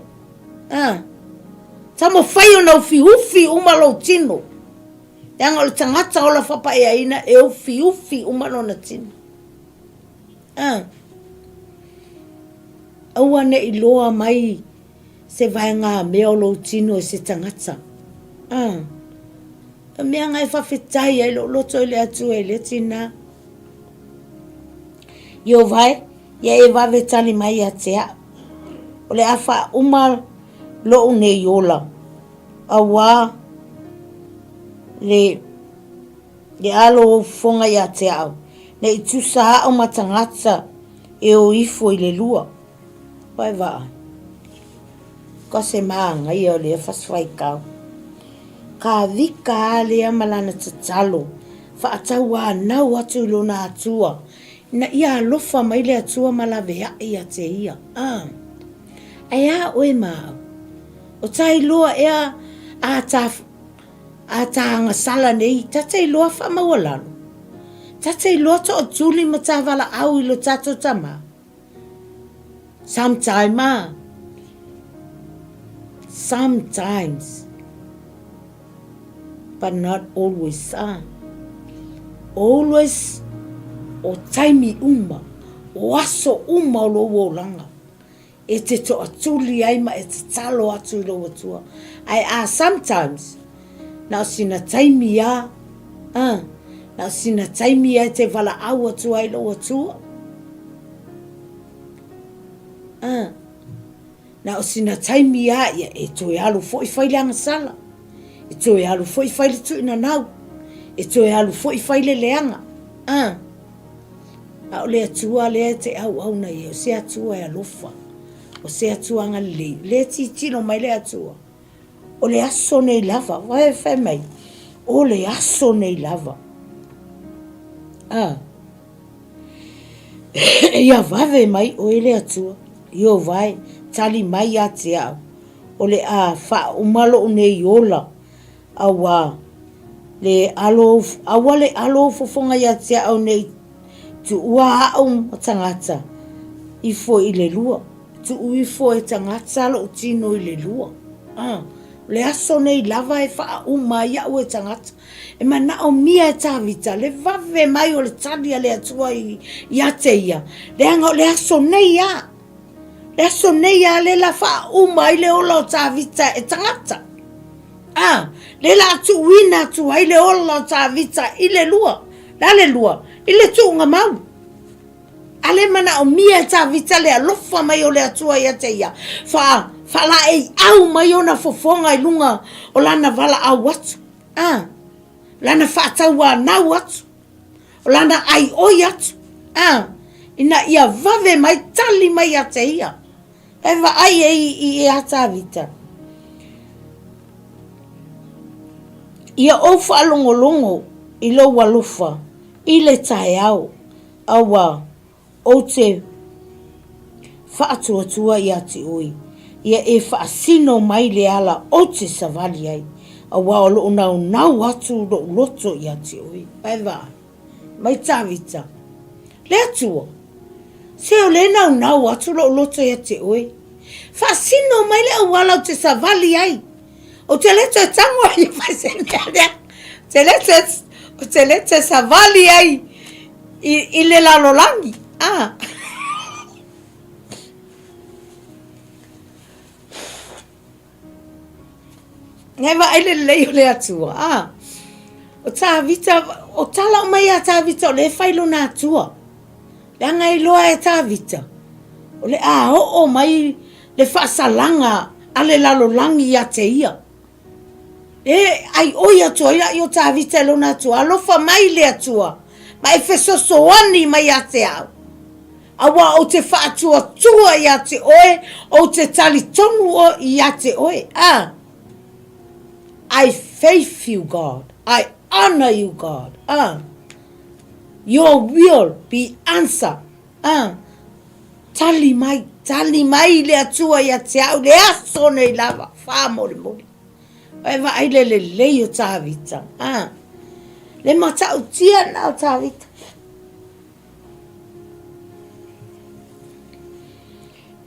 A, taumafai ona ufiufi uma lou tino. Leaga o le tagata ola fapaeaina e ufiufi uma lona tino. A, aua ne i loa mai se vaegamea o lou tino e se tagata. A, o mea nga e faafetai ai lou loto i le Atua i lea tinā. Ieova e, ia e vave tali mai ia te au. O le a faauma lou nei ola, auā le, le alo o ou fofoga ia te au, ne i tusa au ma tagata e o ifo i le lua. Wai vaai. Ka se māngaia o lea fasifaikau. Ka vika a lea ma lana tatalo, faatauanau atu i lona Atua, ina ia alofa mai le Atua ma laveai ia te ia. A. Ae a oe ma au? O ta iloa ea a ta, a ta agasala nei, ta te iloa faamaualalo? Ta te iloa tootuli ma ta valaau i lo tatou tama? Sometime a. Sometimes. But not always a. Always o taimi uma, o aso uma o lou olaga e te toatuli ai ma e tatalo atu i lou Atua. Ae a sometimes, na o sina taimi a, a, na o sina taimi a e te valaau atu ai i lou Atua. A, na o sina taimi a ia e toe alu foi fai le agasala, e toe alu foi fai le tuinanau, e toe alu foi fai le leaga. A, a o le Atua lea e te auauna i ai, o se Atua e alofa, o se Atua agalelei, o lea e tilotilo mai le Atua, o le aso nei lava, fai mai, o le aso nei lava. A, Ia vave mai oe le Atua, Ieova e, tali mai ia te au, o le a faauma lou nei ola, auā le alo, aua le alo ou fofoga ia te au nei tuua aʻu ma tagata ifo i le lua, tuu ifo e tagata lou tino i le lua. A. O le aso nei lava e faauma ai au e tagata. E manaomia e Tavita le vave mai o le tali a le Atua ia te ia, leaga o le aso nei lava. Le aso nei lava lea la faauma ai le ola o Tavita e tagata. A, lea la a tuuina atu ai le ola o Tavita i le lua. Le a le lua? I le tuuga mau. A le manaomia e Tavita le alofa mai o le Atua ia te ia, faa, faalaeiau mai ona fofoga i luga o lana valaau atu, a, lana faatauanau atu, o lana aioi atu, a, ina ia vave mai tali mai ia te ia. E vaai e i ia Tavita. Ia ou faalogologo i lou alofa i le taeao. Aua ou te faatuatua ia te oe, ia e faasino mai le ala ou te savali ai, aua o loo naunau atu lou loto ia te oe. Vae vaai mai Tavita, Le Atua, se o le naunau atu lou loto ia te oe, faasino mai le auala ou te savali ai. Ou te le toe tango ai e fai se mea lea. Te le toe, ou te le toe savali ai i, i le lalolagi. Ah. Ngai vaai le lelei o le Atua. Ah. O Tavita, o tala uma ia Tavita o le fai lona Atua. Leaga e iloa e Tavita, o le a oo mai le faasalaga a le lalolagi ia te ia. E aioi atu ai laia o Tavita i lona Atua, Alofa mai le Atua, ma e fesoasoani mai ia te au. Aua ou te faatuatua ia te oe, ou te talitonu oe ia te oe. A! I faith you God, I honor you God. A! Your will be answer. A! Tali mai, tali mai le Atua ia te au le aso nei lava, faamolemole. E vaai le lelei o Tavita. A! Le matautia na o Tavita.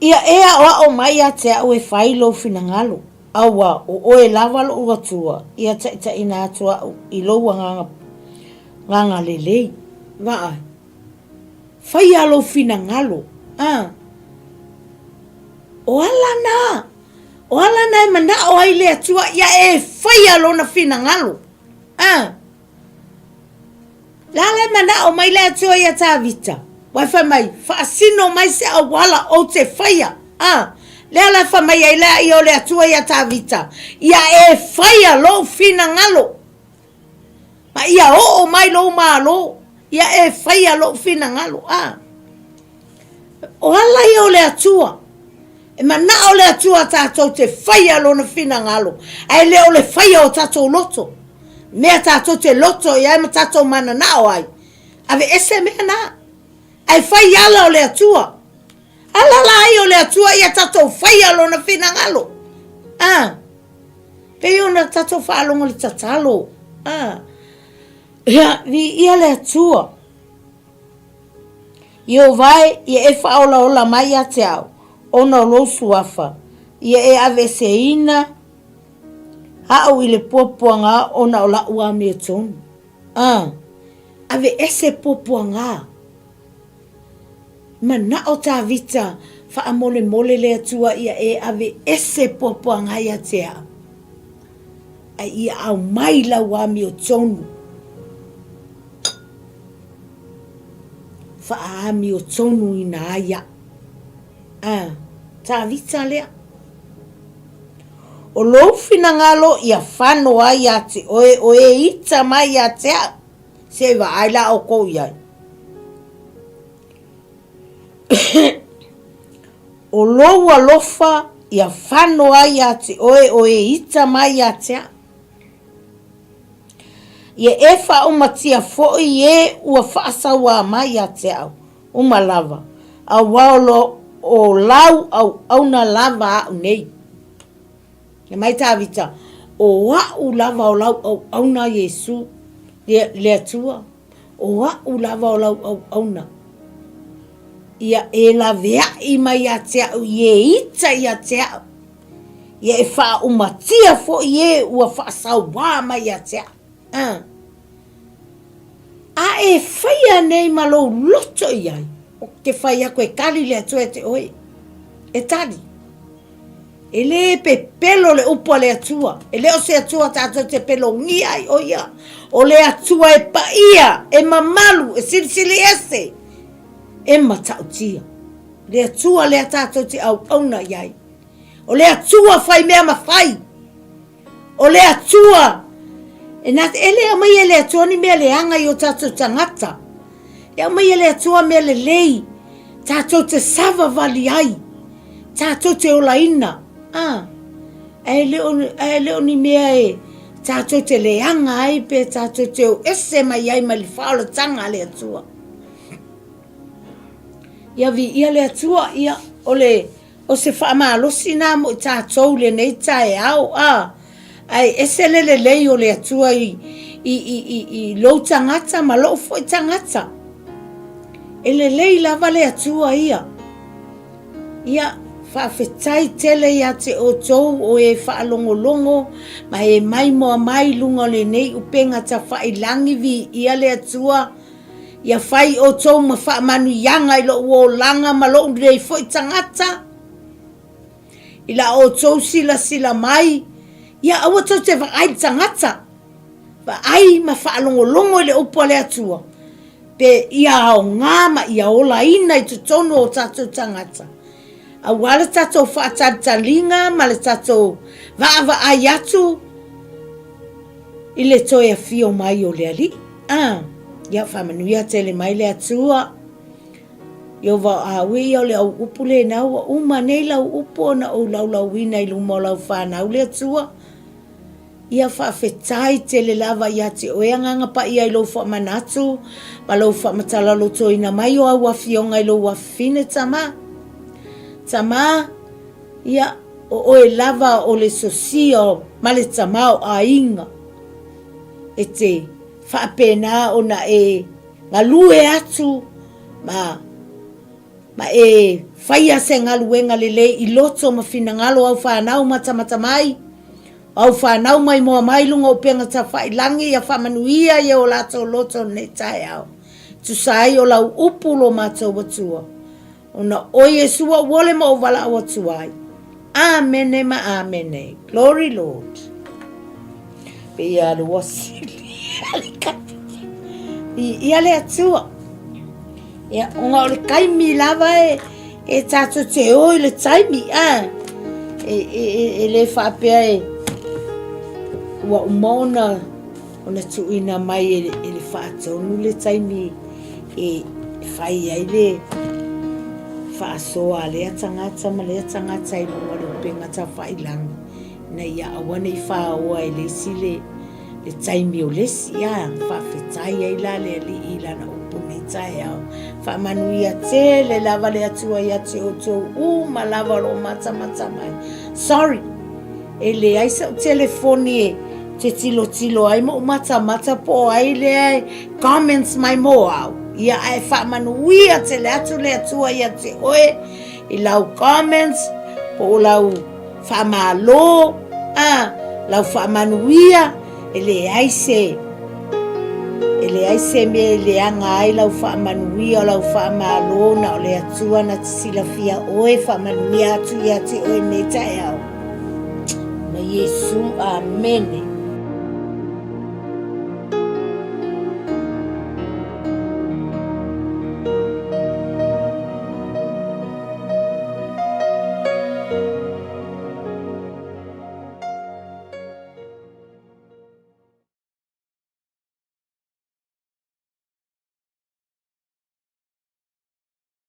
Ia e aʻoaʻo mai ia te au e fai lou finagalo, aua o oe lava loʻu Atua, ia taʻitaʻina atu aʻu i lou agaga gaga lelei. Vaai. Faia lou finagalo, a. O ala na, o ala na e manaʻo ai le Atua ia e faia lona finagalo, a. Le ala e manaʻo mai le Atua iā Tavita, ua e fai mai, Faasino mai se auala ou te faia. A, le ala e fai mai ai lea ia o le Atua iā Tavita, Ia e faia lou finagalo, ma ia oo mai lou malo, ia e faia lou finagalo. A, o ala ia o le Atua. E manaʻo le Atua tātou te faia lona finagalo, ae le o le faia o tātou loto. Mea tātou te loto i ai ma tātou mananao ai, aveese mea nā. Ae fai ala o le Atua. Ala la ai o le Atua ia tātou faia lona finagalo. A, pei ona tātou faalogo le tatalo. A, ia, viia le Atua. Ieova e, ia e faaolaola mai ia te au, ona o lou suafa, ia e aveeseina aʻu i le puapuaga ona o laʻu amiotonu. A, aveese puapuaga. Manaʻo Tāvita, faamolemole le Atua ia e aveese puapuaga ia te au, a ia aumai lau amiotonu. Faaamiotonuina ai aʻu. A, Tāvita lea. O lou finagalo ia fano ai ia te oe o e ita mai ia te au, se i vaai la oukou i ai. O lou alofa ia fano ai ia te oe o e ita mai ia te au. Ia e faaumatia foi e ua faasauā mai ia te au, uma lava, aua o lo o lau auauna lava aʻu nei. E mai Tāvita, O aʻu lava o lau auauna Iesū, le, le Atua, o aʻu lava o lau auauna. Ia e laveaʻi mai ia te aʻu i e ita ia te aʻu. Ia e faaumatia foi e ua faasauā mai ia te au. A. A e faia nei ma lou loto i ai, ou te fai atu e tali le Atua ia te oe. E tali. E le pepelo le upu a le Atua. E le o se Atua tatou te pelogia ai o ia. O le Atua e paia, e mamalu, e silisili ese, e matautia. Le Atua lea tatou te auauna i ai. O le Atua fai mea ma fai. O le Atua, e, na, e le aumaia e le Atua ni mea leaga i o tatou tagata. E aumaia e le Atua mea lelei, tatou te savavali ai, tatou te olaina. Ah, ae le o, ae le o ni mea e tatou te leaga ai pe tatou te o ese mai ai mai le faaolataga a le Atua. Ia viia le Atua, ia, o le O se faamalosi na mo i tatou i lenei taeao, a, ae ese le lelei o le Atua i, i, i, i, i lou tagata ma lou foi tagata. E lelei lava le Atua ia. Ia, faafetai tele ia te outou o e faalogologo ma e maimoa mai i luga o lenei upega tafailangi viia le Atua. Ia fai outou ma faamanuiaga i lou olaga ma lou nei foi tagata, i la outou silasila mai, ia aua tou te vaai i le tagata, vaai ma faalogologo i le upu a le Atua, pe ia aoga ma ia olaina i totonu o tatou tagata, aua le tatou faatalitaliga ma le tatou vaavaai atu, I le toe afio mai o le Alii. A, ia faamanuia tele mai le Atua. Ieova a ui ia o le au upu lena ua uma nei lau upu ona ou laulauina i luma o lau fanau le Atua. Ia faafetai tele lava ia te oe Agaga Paia i lou faamanatu ma lou faamatala-lotoina mai o au afioga i lou afafine Tama. Tama, Ia, o oe lava o le sosia ma le tamaoaiga e te faapena ona e galue atu ma, ma e faia se galuega lelei i loto ma finagalo au fanau matamata mai, au fanau maimoa mai luga o upega tafailangi ia faamanuia i o latou loto i lenei taeao. Tusa ai o lau upu lo matou Atua. Ona o Iesu ua ou ole ma ou valaau atu ai. Amene ma amene. Glory Lord. Pe ia le ua sili le kapita. I ia le Atua. Ia, ona o le taimi lava e, e tātou te o i le taimi, a. E, e, e, e le faapea e ua uma ona ona tuuina mai e, e le faatonu le taimi e fai ai le faasoa a lea tagata ma lea tagata i luga o le upega tafailaga ina ia aua ne i faoa e le isi le, le taimi o le isi. Ia, faafetai ai la le Alii i lana upu nei taeao. Faamanuia tele lava le Atua ia te outou uma lava o lo o matamata mai. Sorry, E leai sa'u telefoni e te tilotilo ai ma ou matamata po o ai lea e comments mai mo au. Ia ae faamanuia tele atu le Atua ia te oe i lau comments po o lau faamalo, a, lau faamanuia. E leai se E leai se mea e leaga ai lau faamanuia o lau faamalo na o le Atua na te silafia oe faamanuia atu ia te oe nei taeao. Ma Iesu. Amene.